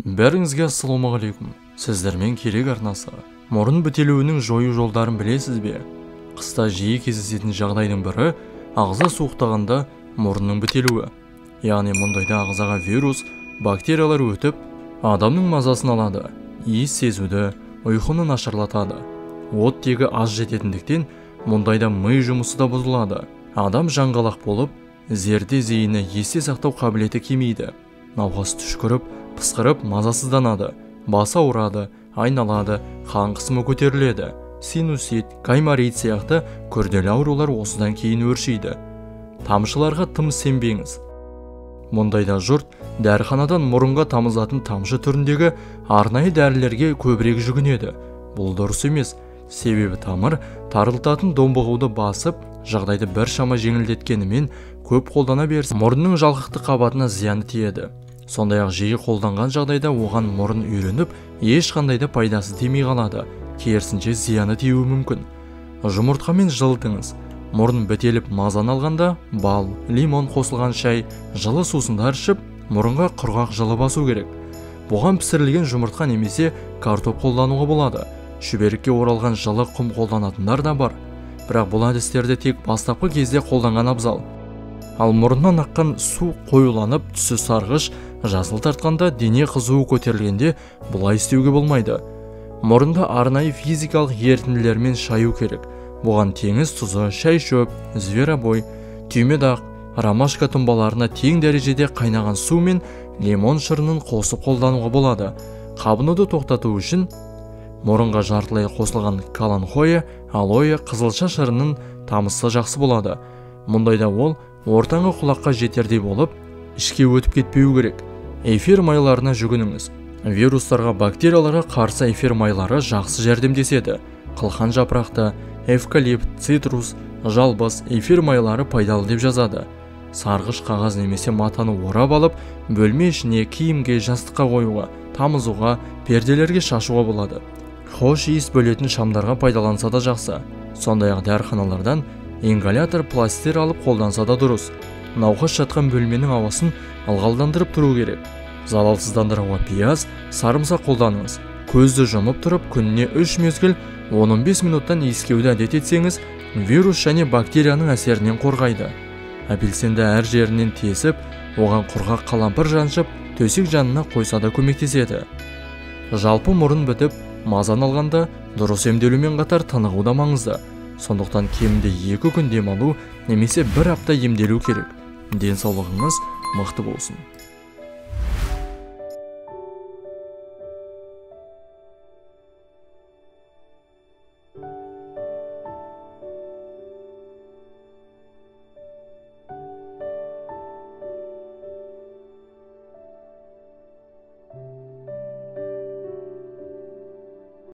Бәріңізге ассалаумағалейкум. Сіздермен Керек арнасы. Мұрын бітелуінің жою жолдарын білесіз бе? Қыста жиі кездесетін жағдайдың бірі ағза суықтағанда мұрынның бітелуі. Яғни мұндайда ағзаға вирус, бактериялар өтіп, адамның мазасын алады, иіс сезуді, ұйқыны нашарлатады. Оттегі аз жететіндіктен мұндайда ми жұмысы да бұзылады. Адам жаңғалақ болып, зерде зейіні, есте сақтау қабілеті кемиді. Науқас түшкіріп, пысқырып, мазасызданады, басы ауырады, айналады, қан қысымы көтеріледі. Синусит, гайморит сияқты күрделі аурулар осыдан кейін өршиді. Тамшыларға тым сенбеңіз. Мұндайда жұрт дәріханадан мұрынға тамызатын тамшы түріндегі арнайы дәрілерге көбірек жүгінеді. Бұл дұрыс емес, себебі тамыр тарылтатын домбығуды басып, жағдайды біршама жеңілдеткенімен көп қолдана берсе, мұрынның жалқықты қабатына зияны тиеді. Сондай-ақ жиі қолданған жағдайда оған мұрын үйреніп, ешқандай да пайдасы тимей қалады, керісінше зияны тиюі мүмкін. Жұмыртқамен жылытыңыз. Мұрын бітеліп мазаны алғанда бал, лимон қосылған шай, жылы сусындар ішіп, мұрынға құрғақ жылы басу керек. Бұған пісірілген жұмыртқа немесе картоп қолдануға болады. Шүберекке оралған жылы құм қолданатындар да бар. Бірақ бұл әдістерді тек бастапқы кезде қолданған абзал. Ал мұрыннан аққан су қоюланып, түсі сарғыш, жасыл тартқанда, дене қызуы көтерілгенде бұлай істеуге болмайды. Мұрынды арнайы физикалық ерітінділермен шаю керек. Бұған теңіз тұзы, шай шөп, зверобой, түймедақ, ромашка тұнбаларына тең дәрежеде қайнаған су мен лимон шырынын қосып қолдануға болады. Қабынуды тоқтату үшін мұрынға жартылай қосылған каланхоя, алоэ, қызылша шырынын тамызса жақсы болады. Мұндайда ол ортаңғы құлаққа жетердей болып, ішке өтіп кетпеу керек. Эфир майларына жүгініңіз. Вирустарға, бактерияларға қарсы эфир майлары жақсы жәрдемдеседі. Қылқан жапырақты, эвкалипт, цитрус, жалбыз эфир майлары пайдалы деп жазады. Сарғыш қағаз немесе матаны орап алып, бөлме ішіне, киімге, жастыққа қоюға, тамызуға, перделерге шашуға болады. Хош иіс бөлетін шамдарға пайдаланса да жақсы. Сондай-ақ дәріханалардан ингалятор, пластир алып қолданса да дұрыс. Науқас жатқан бөлменің ауасын ылғалдандырып тұру керек. Залалсыздандыруға пияз, сарымсақ қолданыңыз. Көзді жұмып тұрып, күніне 3 мезгіл 10-15 минуттан иіскеуді әдет етсеңіз, вирус және бактерияның әсерінен қорғайды. Апельсинді әр жерінен тесіп, оған құрғақ қалампыр жаншып, төсек жанына қойса да көмектеседі. Жалпы мұрын бітіп, мазаны алғанда дұрыс емделумен қатар тынығу да маңызды. Сондықтан кемінде 2 күн демалу немесе 1 апта емделу керек. Денсаулығыңыз мықты болсын.